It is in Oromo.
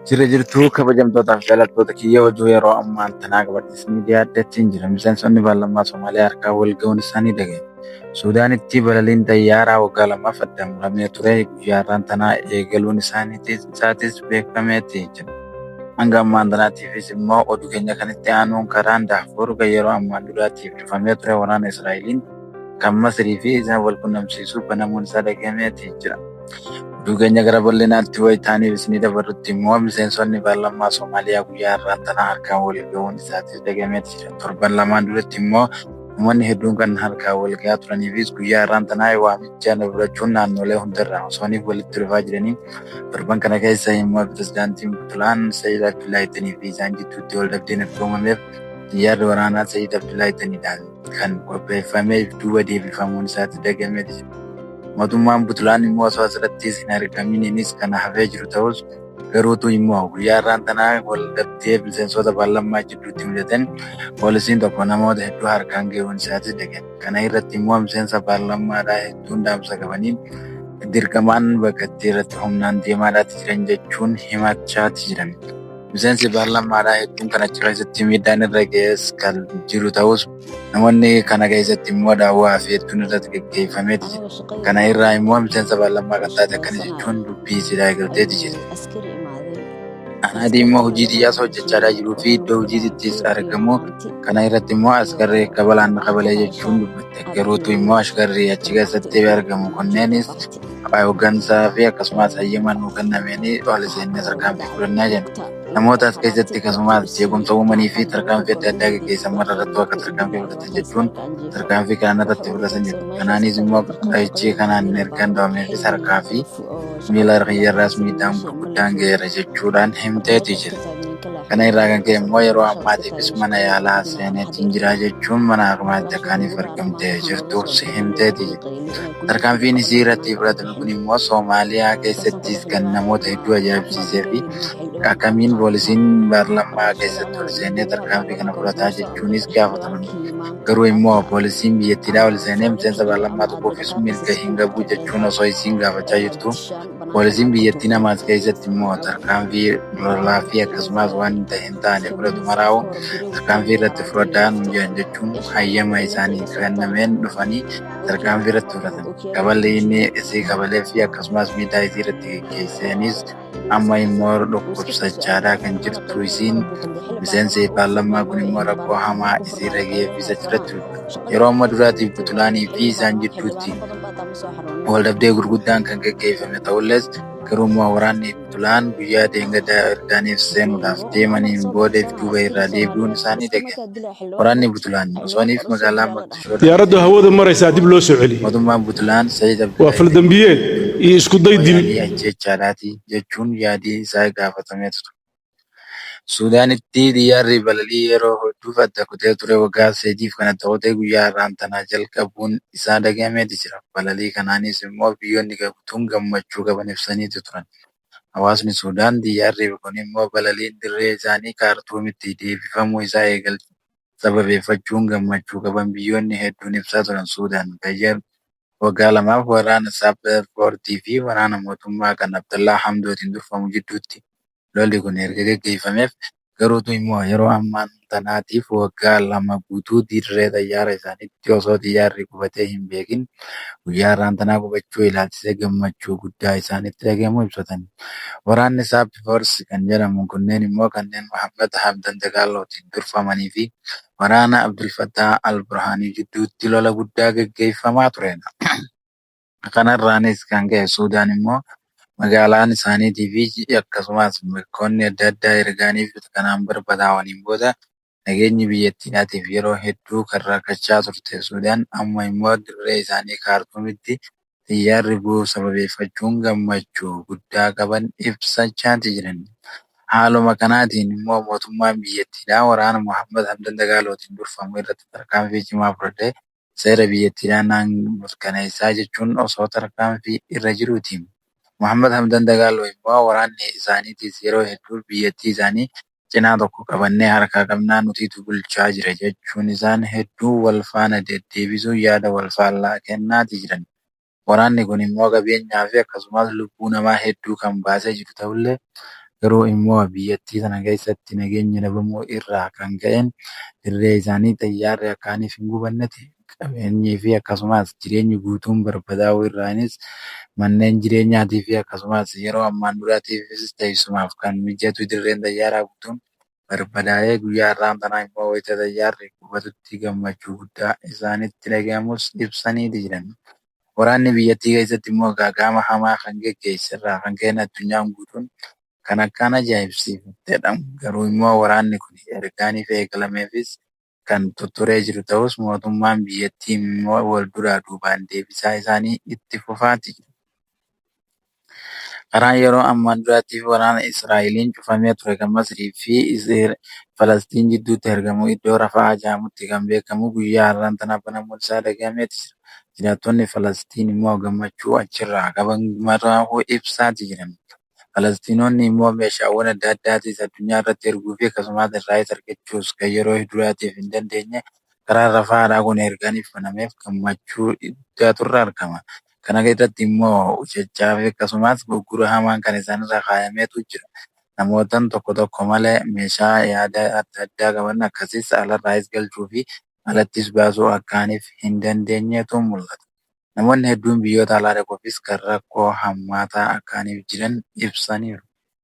Jirra jirtuu kabajamtootaaf jaalattoota kiyya hojii yeroo ammaan tanaa gabaadhis miidiyaa addattiin jira. Miseensonni paarlaamaa Somaaliyaa harkaan wal ga'uun isaanii dhaga'ame. Suudaanitti balaliin xayyaaraa waggaa lamaaf addaan muramee ture guyyaa har'aan tanaa eegaluun isaatis beekameeti jira. Hanga ammaan tanaatiifis immoo oduu keenya kanatti aanuun karaan Daafoor kan yeroo ammaan duraatiif cufamee ture waraana Israa'eliin kan Masrii fi isaan wal qunnamsiisuu banamuun isaa dhagahameeti jira. Oduu keenya gara bal'inaatti wayitaaniif isinii dabarrutti immoo miseensonni paarlaamaa Somaaliyaa guyyaa har'aan tanaa harkaan wal ga'uun isaatis dhagahameeti jira. Torban lamaan duratti immoo namoonni hedduun kan harkaan wal ga'aa turaniifis guyyaa har'aan tanaa waamicha fudhachuun naannolee hundarraa osooniif walitti dhufaa jiranii torban kana keessa immoo pirezidaantiin Puntland Sayyid Abdullaahi Tanii fi isaan jidduutti wal dhabdeen erga uumameef xiyyaarri waraanaa Sayyid Abdullaahi Taniidhaan kan qopheeffamee duuba deebifamuun isaatti dhagahameeti jira. Mootummaan Puntland immoo osoo asirrattis hin argaminiinis kan hafee jiru ta'us garuutu immoo guyyaa har'aan tanaa wal dhabdee miseensota paarlaamaa jidduutti mudatan poolisiin tokko namoota hedduu harkaan ga'uun isaatti dhagahame. Kana irratti immoo miseensa paarlaamaadhaa hedduun dhaamsa qabaniin dirqamaan bakkatti irratti humnaan deemaadhaatti jiran jechuun himachaati jiran. Miseensi paarlaamaadhaa hedduun kan achi keessatti miidhaan irra ga'es kan jiru ta'us namoonni kana keessatti immoo daawwaa fi hedduun irratti gaggeeffameeti jira. Kana irraa immoo miseensa paarlaamaa kan taate akkana jechuun dubbii silaa eegalteeti jira. Anaadii immoo hojii xiyyaasa hojjechaadhaa jiruu fi iddoo hojiittis argamu. Kana irratti immoo askarri kabalaan kabalee jechuun dubbatte. Garuutu immoo askarri achi keessatti argamu kunneenis hooggansaa fi akkasumas hayyamaan nuu kennameenii ol seennee tarkaanfii fudhannaa jenna. Namoota as keessatti akkasumas jeequmsa uumanii fi tarkaanfii adda addaa gaggeessan mara irratti akka tarkaanfii fudhatan jechuun tarkaanfii kana irratti fudhatan jedhu. Kanaanis immoo dhahichi kanaan ergaan dhawameefis harkaa fi miila kiyyarraas miidhaan gurguddaan ga'eera jechuudhaan himteeti jira. Kana irraa kan ka'e immoo yeroo ammaatiifis mana yaalaa seeneetiin jira jechuun mana hakimaatti akkaaniif argamtee jirtu himteeti jira. Tarkaanfiin isii irratti fudhatame kun immoo Soomaaliyaa keessattis kan namoota hedduu ajaa'ibsiisee fi akkamiin poolisiin paarlaamaa keessatti ol seenee tarkaanfii kana fudhataa jechuunis gaafataman. Garuu immoo poolisiin biyyattiidhaa ol seenee miseensa paarlaamaa tokkoofis mirga hin qabu jechuun osoo isiin gaafachaa jirtu poolisiin biyyattii namaas keessatti immoo tarkaanfii lolaa fi akkasumas waan hin taane fudhatu maraa'u tarkaanfii irratti fudhadhaa nuun jedhan jechuun hayyama isaanii kennameen dhufanii tarkaanfii irratti fudhatan. Kaballi inni isii kabalee fi akkasumas miidhaa isii irratti geggeesseenis amma immoo dhukkubsachaadhaa kan jirtu isiin miseensi paarlaamaa kun immoo rakkoo hamaa isiirra ga'eef achirratti dubbata. Yeroo amma duraatiif Puntlaanii fi isaan jidduutti waldhabdee gurguddaan kan gaggeeffame ta'ullees garuu immoo waraanni Puntland guyyaa deengada ergaaniif seenuudhaaf deemaniin booda duuba irraa deebi'uun isaanii dhaga'ame. Waraanni Puntland osooniif magaalaa Muqdishoo Diyaaraddu hawada maraysaa dib loo soo celiyey. Mootummaan Puntland Sayyid Waa Abdullaahi faldambiyeed iyo isku day dil. Yaalii ajjechaadhaati jechuun yaadii isaa gaafatamee ture. Suudaanitti xiyyaarri balalii yeroo hedduuf adda kutee ture waggaa sadiif kan adda kutee guyyaa har'aan tanaa jalqabuun isaa dhagahameeti jira. Balalii kanaanis immoo biyyoonni guutuun gammachuu qaban ibsaniitu turan. Hawaasni Suudaan xiyyaarri kun immoo balaliin dirree isaanii Kaartuumitti deebifamuu isaa eegal sababeeffachuun gammachuu qaban biyyoonni hedduun ibsaa turan. Suudaan waggaa lamaaf waraana Saappoortii fi waraana mootummaa kan Abdallaa Hamdootiin durfamu jidduutti lolli kun erga gaggeeffameef garuutu immoo yeroo ammaan tanaatiif waggaa lama guutuu dirree xayyaara isaaniitti osoo xiyyaarri qubatee hin beekin guyyaa har'aan tanaa qubachuu ilaalchisee gammachuu guddaa isaanitti dhagahamu ibsatan. Waraanni Saappoortii kan jedhamu kunneen immoo kanneen Mohaammed Hamdan Dagaalootiin durfamanii fi waraana Abdulfattaa Al-Burhaanii jidduutti lola guddaa gaggeeffamaa turedha. Kanarraanis kan ka'e Suudaan immoo magaalaan isaaniitii fi akkasumas bakkoonni adda addaa ergaaniif kanaan barbadaa'aniin booda nageenyi biyyattiidhaatiif yeroo hedduu kan rakkachaa turte Suudaan amma immoo dirree isaanii Kaartuumitti xiyyaarri bu'uu sababeeffachuun gammachuu guddaa qaban ibsachaati jiran. Haaluma kanaatiin immoo mootummaan biyyattiidhaa waraana Mohaammed Hamdan Dagaalootiin durfamu irratti tarkaanfii cimaa fudhatee seera biyyattiidhaa naan mirkaneessaa jechuun osoo tarkaanfii irra jiruuti. Mohaammed Hamdan Dagaaloo immoo waraanni isaaniitis yeroo hedduu biyyattii isaanii cinaa tokko qabannee harkaa qabnaa nutiitu bulchaa jira jechuun isaan hedduu wal faana deddeebisuun yaada wal faallaa kennaati jiran. Waraanni kun immoo qabeenyaa fi akkasumas lubbuu namaa hedduu kan baasee jiru ta'ullee Garuu immoo biyyattii sana keessatti nageenyi dhabamuu irraa kan ka'een dirree isaanii xayyaarri akkaaniif hin gubannetti qabeenyii fi akkasumas jireenyi guutuun barbadaa'uu irraanis manneen jireenyaatii fi akkasumas yeroo ammaan duraatiifis teessumaaf kan mijatu dirreen xayyaaraa guutuun barbadaa'ee guyyaa har'aan tanaa immoo wayita xayyaarri qubatutti gammachuu guddaa isaanitti dhaga'amus ibsaniiti jiran. Waraanni biyyattii keessatti immoo gaaga'ama hamaa kan geggeesse irraa kan ka'een addunyaan guutuun kan akkaan ajaa'ibsiifattedha. Garuu immoo waraanni kun ergaaniif eegalameefis kan tutturee jiru ta'us mootummaan biyyattii immoo wal duraa duubaan deebisaa isaanii itti fufaati jiru. Karaan yeroo ammaan duraatiif waraana Israa'eliin cufamee ture kan Masrii fi Falastiin jidduutti argamu iddoo Rafaa jedhamutti kan beekamu guyyaa har'aan tana banamuun isaa dhagahameeti jira. Jiraattonni Falastiin immoo gammachuu achirraa qaban maraa'uu ibsaati jiran. Falastiinonni immoo meeshaawwan adda addaatis addunyaa irratti erguu fi akkasumas irraayis argachuus kan yeroo duraatiif hin dandeenye karaan Rafaadhaa kun erganiif banameef gammachuu guddaatu irra argama. Kana irratti immoo jechaa fi akkasumas gurgura hamaan kan isaanirra kaayameetu jira. Namootaan tokko tokko malee meeshaa yaada adda addaa qaban akkasiis alarraayis galchuu fi alattis baasuu akkaaniif hin dandeenyetu mul'ata. Namoonni hedduun biyyoota alaa dhaquufis kan rakkoo hammaataa akkaaniif jiran ibsaniiru.